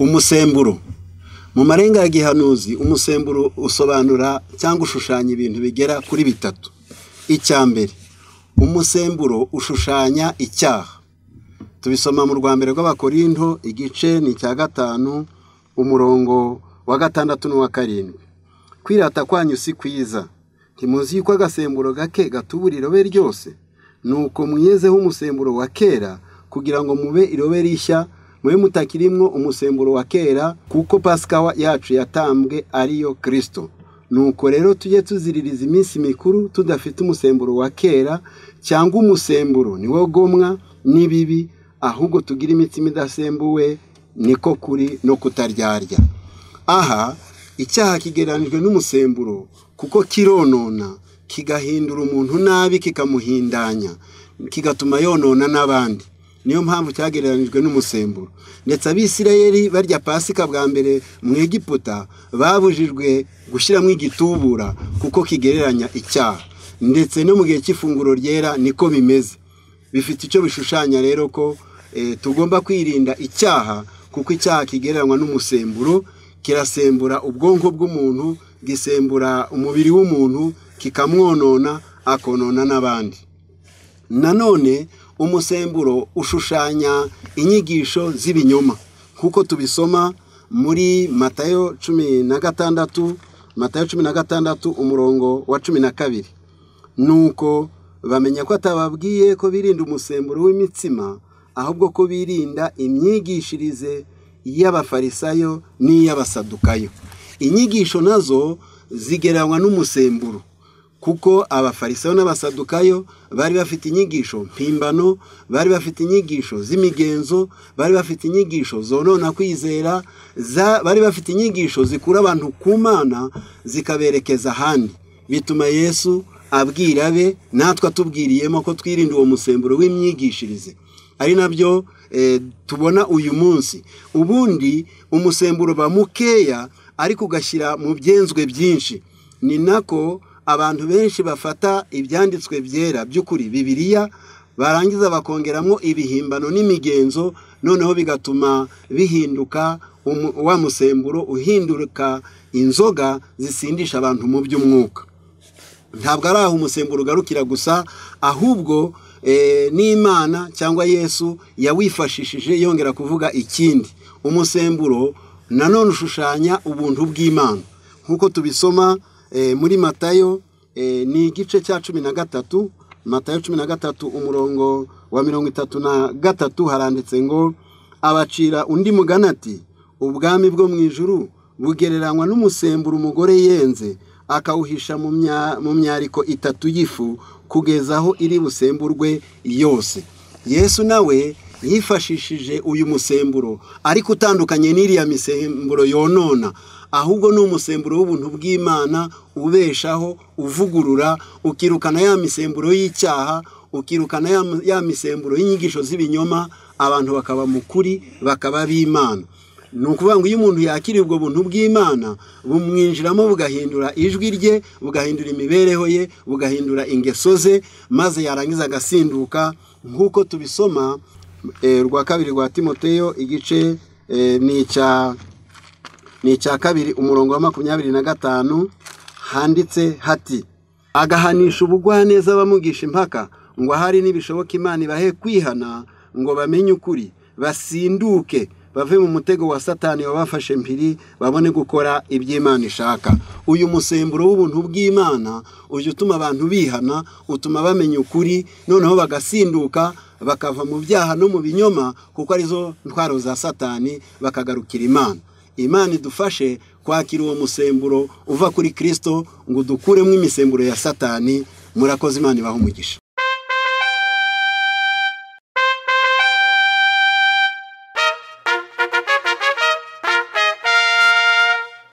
Umusemburo mu marenga ya gihanuzi, umusemburo usobanura cyangwa ushushanya ibintu bigera kuri bitatu. Icya mbere, umusemburo ushushanya icyaha. Tubisoma mu rwa mbere rw'Abakorinto, igice ni icya 5, umurongo wa 6 n'uwa 7. Kwirata kwanyu si kwiza, ntimuzi yuko agasemburo gake gatubura irobe ryose? Nuko mwiyezeho umusemburo wa kera, kugira ngo mube irobe rishya, mube mutakirimwo umusemburo wa kera, kuko Pasika yacu yatambwe ariyo Kristo. Nuko rero tujye tuziririza iminsi mikuru tudafite umusemburo wa kera, cyangwa umusemburo niwo gomwa n'ibibi, ahubwo tugira imitsima idasembuwe, niko kuri no kutaryarya. Aha icyaha kigereranijwe n'umusemburo kuko kironona, kigahindura umuntu nabi, kikamuhindanya, kigatuma yonona n'abandi. Niyo mpamvu cyagereranijwe n'umusemburo. Ndetse Abisirayeli barya Pasika bwa mbere mu Egiputa babujijwe gushyiramo igitubura kuko kigereranya icyaha. Ndetse no mu gihe cy'ifunguro ryera niko bimeze. Bifite icyo bishushanya rero ko tugomba kwirinda icyaha, kuko icyaha kigereranywa n'umusemburo, kirasembura ubwonko bw'umuntu, gisembura umubiri w'umuntu, kikamwonona, akonona n'abandi. Nanone umusemburo ushushanya inyigisho z'ibinyoma, kuko tubisoma muri Matayo 16, Matayo 16 umurongo wa 12. Nuko bamenya ko atababwiye ko birinda umusemburo w'imitsima, ahubwo ko birinda imyigishirize y'Abafarisayo n'iy'Abasadukayo. Inyigisho nazo zigereranywa n'umusemburo, kuko Abafarisayo n'Abasadukayo bari bafite inyigisho mpimbano, bari bafite inyigisho z'imigenzo, bari bafite inyigisho zonona kwizera, bari bafite inyigisho zikura abantu ku Mana zikaberekeza ahandi. Bituma Yesu abwira be, natwe atubwiriyemo ko twirinda uwo musemburo w'imyigishirize. Ari nabyo tubona uyu munsi. Ubundi umusemburo ba mukeya ariko ugashyira mu byenzwe byinshi. Ni nako abantu benshi bafata ibyanditswe byera by'ukuri Bibiliya, barangiza bakongeramo ibihimbano n'imigenzo, noneho bigatuma bihinduka wa musemburo uhinduka inzoga zisindisha abantu mu by'umwuka. Ntabwo ari aho umusemburo ugarukira gusa, ahubwo n'Imana cyangwa Yesu yawifashishije yongera kuvuga ikindi. Umusemburo nanone ushushanya ubuntu bw'Imana, nkuko tubisoma muri Matayo ni igice cya 13, Matayo 13 umurongo wa 33, haranditse ngo abacira undi mugani ati, ubwami bwo mu ijuru bugereranywa n'umusemburo umugore yenze akawuhisha mu myariko 3 y'ifu kugeza aho iri busemburwe yose. Yesu nawe yifashishije uyu musemburo, ariko utandukanye n'iriya misemburo yonona, ahubwo ni umusemburo w'ubuntu bw'Imana ubeshaho, uvugurura, ukirukana ya misemburo y'icyaha, ukirukana ya misemburo y'inyigisho z'ibinyoma, abantu bakaba mu kuri, bakaba b'Imana. Ni ukuvuga ngo iyo umuntu yakiriye ubwo buntu bw'Imana, bumwinjiramo bugahindura ijwi rye, bugahindura imibereho ye, bugahindura ingeso ze, maze yarangiza agasinduka, nk'uko tubisoma rwa kabiri rwa Timoteyo igice ni icya 2 umurongo wa 25, handitse hati, agahanisha ubugwaneza bamugisha impaka, ngo ahari nibishoboka Imana ibahe kwihana, ngo bamenye ukuri, basinduke bave mu mutego wa Satani wabafashe mpiri, babone gukora iby'Imana ishaka. Uyu musemburo w'ubuntu bw'Imana ujya utuma abantu bihana, utuma bamenya ukuri, noneho bagasinduka, bakava mu byaha no mu binyoma, kuko arizo ntwaro za Satani, bakagarukira Imana. Imana idufashe kwakira uwo musemburo uva kuri Kristo, ngo dukuremo imisemburo ya Satani. Murakoze, Imana ibahe umugisha.